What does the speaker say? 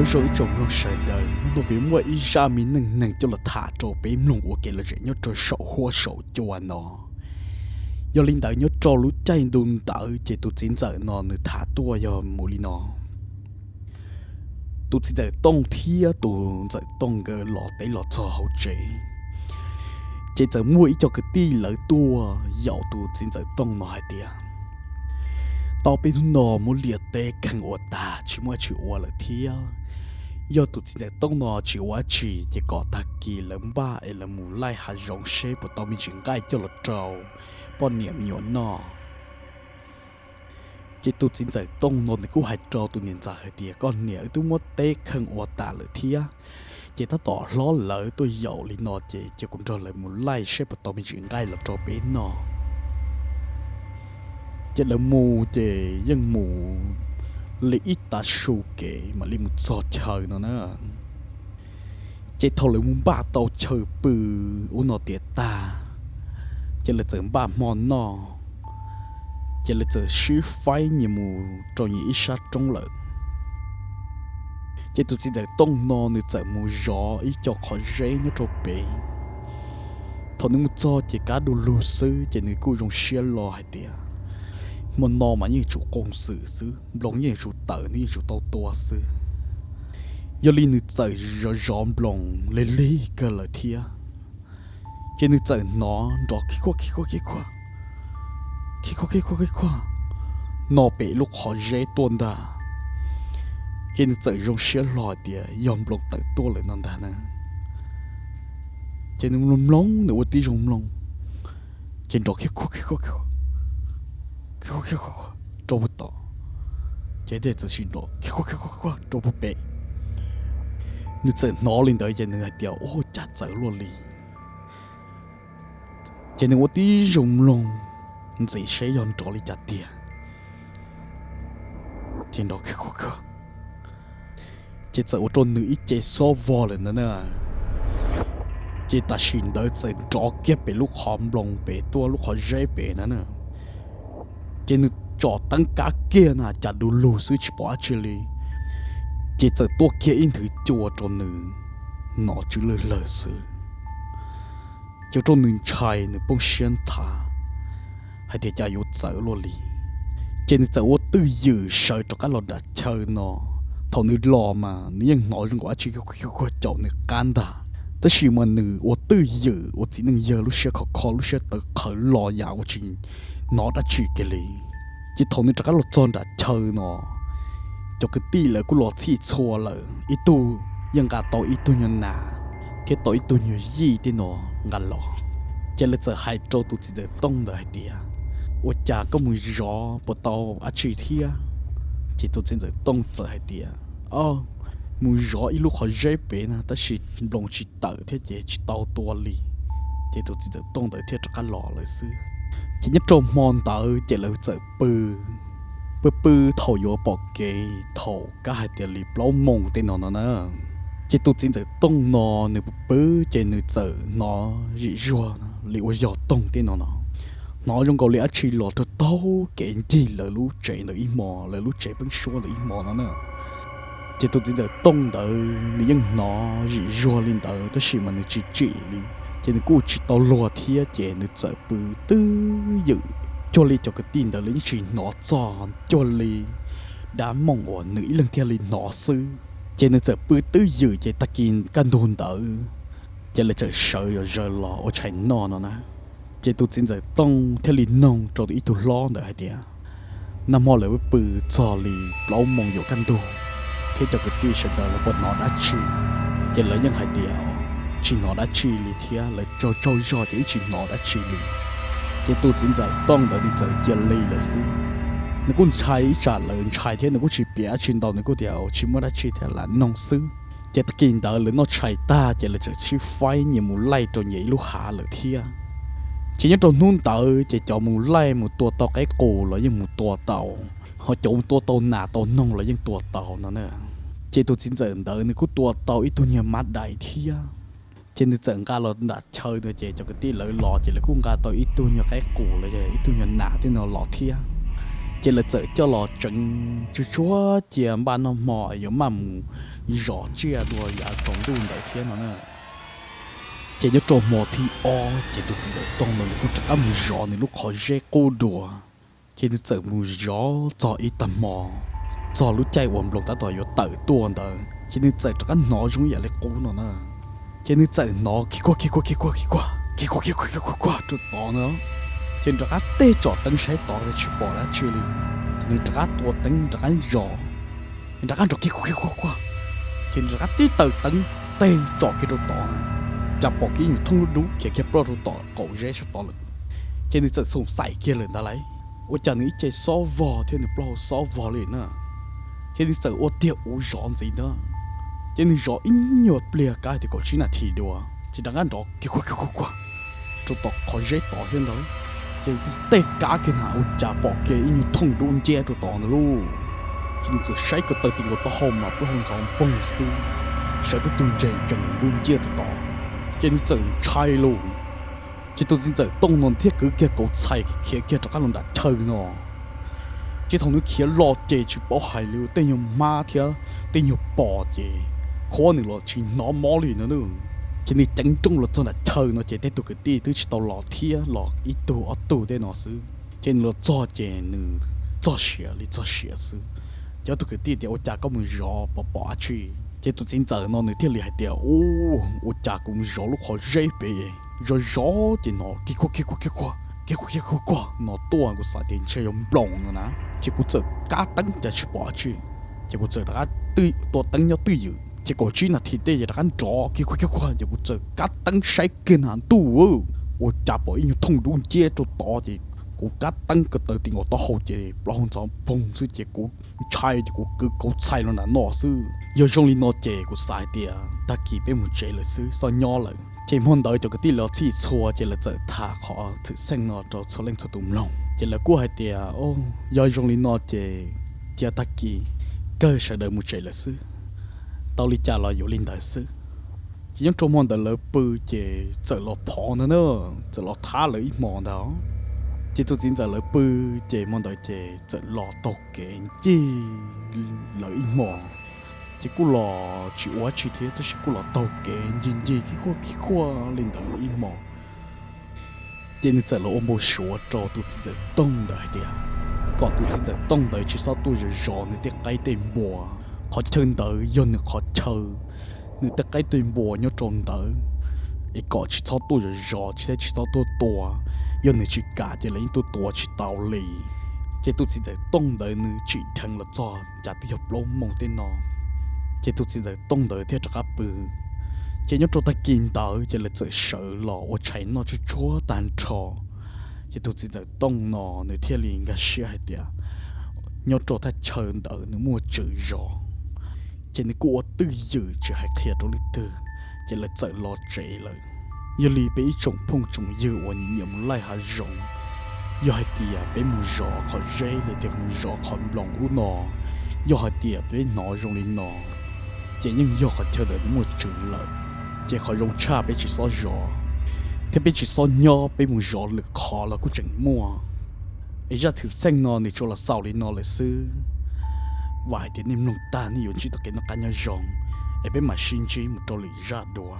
Nyob zoo ib tsoom mloog sawv daws, hnub no kuv yuav muaj ib zaj me neej neeg coj los tham rau peb mloog ua kev lom zem nyob rau saum huab saum cua no. Yog li ntawd nyob rau lub caij ntu ntawd ces tus txiv ntxawm no nws tham tuaj yog mus li no. Tus txiv ntxawm Tooj thiab tus ntxawm Tooj nkawd los teb los txog hauv tsev, ces txawm muaj ib co kwv tij lawv tuaj yaum tus txiv ntxawm Tooj no hais tias, tau peb hnub no muab liaj teb kheej ua tag tsis muaj dab tsi ua lawm thiab. Yog tus txiv ntxawm Tooj no tsis ua dab tsi ces kom tag kis lawv npaj es lawv mus laij hav zoov seb puas tau me ntsis nqaij coj los rau poj niam me nyuam noj. Ces tus txiv ntxawm Tooj no nws kuj hais rau tus niam ntxawm hais tias, koj niam, wb twb muab teb kheej ua tas lawm thiab, ces tab tom hlob lawv tuaj yaum li no ces cia kuv nrog lawv mus laij seb puas tau me ntsis nqaij los rau peb noj. Ces lawv mus ces yeej mus li ib tav su kev mam li mus txog chaw no na. Ces thaum lawv mus npaj tau chaw pw ub no tiav tag, ces lawv txawm npaj hmo noj, ces lawv txawm sib faib nyias mus rau nyias ib sab roob lawm. Ces tus txiv ntxawm Tooj no nws txawm mus zov ib co qhov zeb nyob rau pem. Thaum nws mus txog ces kaj du lug xwb ces nws kuj zoo siab lo hais tias, hmo no mas yeej tsum qoos xwm xwb, nploos yeej tsum tawm, nws yeej tsum tau tua xwb. Yog li nws txawm zov zov nploos lig lig kawg lawm thiab, ces nws txawm hnov nrov khib khuaj khib khuaj khib khuaj, khib khuaj khib khuaj khib khuaj no pem lub qhov zeb tuaj ntag. Ces nws txawm zoo siab hlo hais tias yog nploos tawm tuaj lawm no ntag na. Ces nws mloog mloog, nws ua tib zoo mloog, ces nrov khib khuaj khib khuaj khib khuaj khib khuaj rau puag tom, ces tej txawm sis nrov khib khuaj khib khuaj khib khuaj rau puag pem. Nws txawm hnov li ntawd ces nws hais tias, ua cas txawv luaj li. Ces nws ua tib zoo mloog ntxiv seb yog nrov li cas tiag. Ces nrov khib khuaj khib khuaj, ces txawm ua rau nws ib ce xob vog lawm ntag na. Ces tam sim ntawd txawm nrov kiag pem lub qhov nploos pem tuaj, lub qhov zeb pem na na. Ces nws tsom teeb kab kiag na cas du lug xwb tsis pom dab tsi li. Ces txawm tuaj kiag ib nthwv cua rau nws hnov tsw lawg lawg xwb. Ces ua rau nws ntshai, nws poob siab nthav hais tias cas yuav txawv luaj li. Ces nws txawm ua twj ywm sawv rov qab los nram chaw no. Thaum nws los mas nws yeej hnov zoo nkaus dab tsi kuag kuag caum nws qab ntag, tab sis mas nws ua twj ywm ua txiv neej yawg lub siab khov kho lub siab tawv qhawv los yam ua tsis hnov dab tsi kiag li. Ces thaum nws rov qab los txog nram chaw no, cov kwv tij lawv kuj los txhij txhua lawm, ib tug yeej nqa tau ib tug nyuag nas thiab tau ib tug nyuag yij tej no nqa los. Ces lawv txawm hais rau tus txiv ntxawm Tooj ntawd hais tias, ua cas koj mus zov puas tau dab tsi thiab? Ces tus txiv ntxawm Tooj txawm hais tias, o, mus zov ib lub qhov zeb pem na tab sis nploos tsis tawm thiab ces tsis tau tua li. Ces tus txiv ntxawm Tooj ntawd thiaj rov qab los lawm xwb. Ces nyob rau hmo ntawd ces lawv txawm pw, pw pw thaum yuav pom kev thaum kab hais tias li plaub moos tej no no na. Ces tus txiv ntxawm Tooj no nws pw pw ces nws txawm hnov zim zuag li ua yog toog tej no no, hnov zoo nkaus li dab tsi los rau taug kev ncig lawv lub tsev ntawd ib hmo, lawv lub tsev peeb suab ntawd ib hmo no na. Ces tus txiv ntxawm Tooj ntawd nws yeej hnov zim zuag li ntawd tab sis mas nws tsis tsim li, ces nws kuj tsis tau luag thiab ces nws txawm pw twj ywm cuag li cov kwv tij ntawd lawv yeej tsis hnov txog, cuag li dab mooj uas nws ib leeg thiaj li hnov xwb. Ces nws txawm pw twj ywm ces tag kis kaj ntug ntawd ces lawv txawm sawv zom zaws los ua tshais noj no na. Ces tus txiv ntxawm Tooj thiaj li noog rau ib tug hlob ntawd hais tias, nag hmo lawv pw txog li plaub moos yuav kaj ntug thiab cov kwv tij sawv daws lawv puas hnov dab tsi? Ces lawv yeej hais tias tsis hnov dab tsi li thiab lawv tsaug tsaug zog ces yeej tsis hnov dab tsi li. Ces tus txiv ntxawm Tooj ntawd nws txawm cia li lawm xwb. Nws kuj ntshai ib tsam lawv ntshai thiab nws kuj tsis piav dab tsi ntau, nws kuj tias tsis muaj dab tsi thiab lam noog xwb. Ces tag kis ntawd lawv noj tshais tag ces lawv txawm sib faib nyias mus laij rau nyias ib lub hav lawm thiab. Ces nyob rau hnub ntawd ces cov mus laij mus tua tau qaib qus los yeej mus tua tau, ho cov mus tua tau nas tau noog los yeej tua tau no na. Ces tus txiv ntxawm ntawd nws kuj tua tau ib tug nyuag mab dais thiab. Ces nws txawm nqa los nram chaw no ces cov kwv tij lawv los ces lawv kuj nqa tau ib tug nyuag qaib qus los yog ib tug nyuag nas tej no los thiab. Ces lawv txawm coj los tseev tsuj tsuag cia npaj noj hmo yuav maj mus zov tsiaj dua yav tsaus ntuj ntawd thiab no na. Ces nyob rau hmo thib ob ces tus txiv ntxawm Tooj ntawd nws kuj rov qab mus zov nws lub qhov zeb qub dua. Ces nws txawm mus zov txog ib tag hmo, txog lub caij uas nploos tab tom yuav tawm tuaj ntawd ces nws txawm rov qab hnov zoo ib yam li qub no na. Ces nws txawm hnov kiv kuag kiv kuag kiv kuag kiv kuag kiv kuag kiv kuag kiv kuag kiv kuag rau tod no. Ces nws rov qab teg tsom teeb saib tod tsis pom dab tsi li. Ces nws rov qab tua teeb rov qab zov, nws rov qab nrov kiv kuag kiv kuag kuag. Ces nws rov qab tib tawm teeb teg tsom kiag rau tod, cas pom kiag ib nyuag thooj dub dub khiav kiag ploj rau tom qaum zeb sab tod lawm. Ces nws txawm xoom xaim kiag lawm ntag lauj, ua cas nws ib ce xob vog thiab nws plaub hau xob vog li na. Ces nws txawm ua tiag uv zov ntxiv ntag. Ces nws zov ib nyuag pliag kav tias kaum tsib nas this dua, ces rov qab nrov kiv kuag kiv kuag kuag rau tom qhov zeb tod thiab ntag. Ces nws twb teg kab kiag na ua cas pom kiag ib nyuag thooj dub nciab rau tod ntag lauj. Ces nws txawm saib ko taw tim nkaus taub hau mas plaub hau ntxhov poog xwb, sawv twb tug ntseg ntsees dub nciab rau tod. Ces nws txawm ntshai lauj. Ces tus txiv ntxawm Tooj no thiaj kwv kiag kauv txhais khiav kiag rov qab los nram chaw no. Ces thaum nws khiav los ces tsis paub hais li, tej nyuag hmab thiab tej nyuag pos ces qhuav nws los tsis hnov mob li no. Ces nws ceev nrooj los txog nram chaw no ces tej tug kwv tij twb tsis tau los thiab, los ib tug ob tug tej no xwb. Ces nws los txog ces nws txog siav li txog siav xwb. Ces ob tug kwv tij tias, Ua cas koj mus zov pom pom dab tsi? Ces tus txiv ntxawm no nws thiaj li hais tias, U, ua cas kuv mus zov lub qhov zeb pem, zov zov ces hnov kiv kuag kiv kuag kiv kuag kiv kuag kiv kuag kuag no tuaj, kuv xav tias ntshe yog nploos no na. Ces kuv txawm kab teeb cas tsis pom dab tsi. Ces kuv txawm rov qab tua teeb nyob twj ywm ces kaum tsib nas this tej ces rov qab nrov kiv kuag kiv kuag, ces kuv txawm kab teeb saib kiag na ntuj, ua cas pom ib nyuag thooj dub nciab rau tod. Ces kuv kab teeb ko taw tim nkaus taub hau ces plaub hau ntxhov poog xwb, ces kuv ntshai ces kuv kwv kauv txhais los nram no xwb. Yog zoo li no ces kuv xav hais tias tag kis peb mus tsev lawm xwb, txhob nyob lawm. Ces hmo ntawd cov kwv tij los txhij txhua ces lawv txawm tham qhov xwm txheej no rau txhua leej txhua tus mloog. Ces lawv kuj hais tias, Yog zoo li no ces cia tag kis kawg sawv daws mus tsev lawm xwb, tau li cas los yuav li ntawd xwb. Ces nyob rau hmo ntawd lawv pw ces txawm los phov ntag na, txawm los thab lawv ib hmo ntag. Ces tus txiv ntxawm lawv pw ces hmo ntawd ces txawm los taug kev ncig lawv ib hmo. Ces kuj los tsis ua dab tsi thiab, tab sis kuj los taug kev ncig ncig kiv kuag kiv kuag li ntawd ib hmo. Ces nws txawm los ua npau suav rau tus txiv ntxawm Tooj ntawd hais tias kom tus txiv ntxawm Tooj ntawd tsis txhob tuaj zov zov nws tej qaib tej npua. Qhov chaw ntawd yog nws qhov chaw, nws tej qaib tej npua nyob rau ntawd, es kom tsis txhob tuaj zov zov thiab tsis txhob tuaj tua. Yog nws tsis kam ces lawv yeej tuaj tua tsis tau li. Ces tus txiv ntxawm Tooj ntawd nws tsim dheev los txog cas twb yog plaub moos tej no, ces tus txiv ntxawm Tooj ntawd thiaj rov qab pw. Ces nyob rau tag kis ntawd ces lawv txawm sawv los ua tshais noj tsuj tsuag tag nrho. Ces tus txiv ntxawm Tooj no nws thiaj li nkag siab hais tias nyob rau thaj chaw ntawd nws muaj tswv zos, ces nws kuj ua twj ywm tsis hais qhia rau leej twg, ces lawv txawm los tsev lawm. Yog li peb ib tsoom phooj tsoom ywg uas nyiam nyiam mus laij hav zoov, yog hais tias peb mus zov qhov zeb los tias mus zov qhov nploos ub no, yog hais tias peb hnov zoo li no, ces yeej yog qhov chaw ntawd nws muaj tswv lawm. Ces qhov zoo tshaj peb tsis txhob zov, thiab peb tsis txhob nyob, peb mus zov lwm qhov los kuj tseem muaj. Es zaj xwm txheej no nws tsuas los xaus li no lawm xwb. Vam hais tias nej mloog tag nej yuav ntsib tau kev noj qab nyob zoo, es peb mam sib ntsib mus rau lwm zaj dua.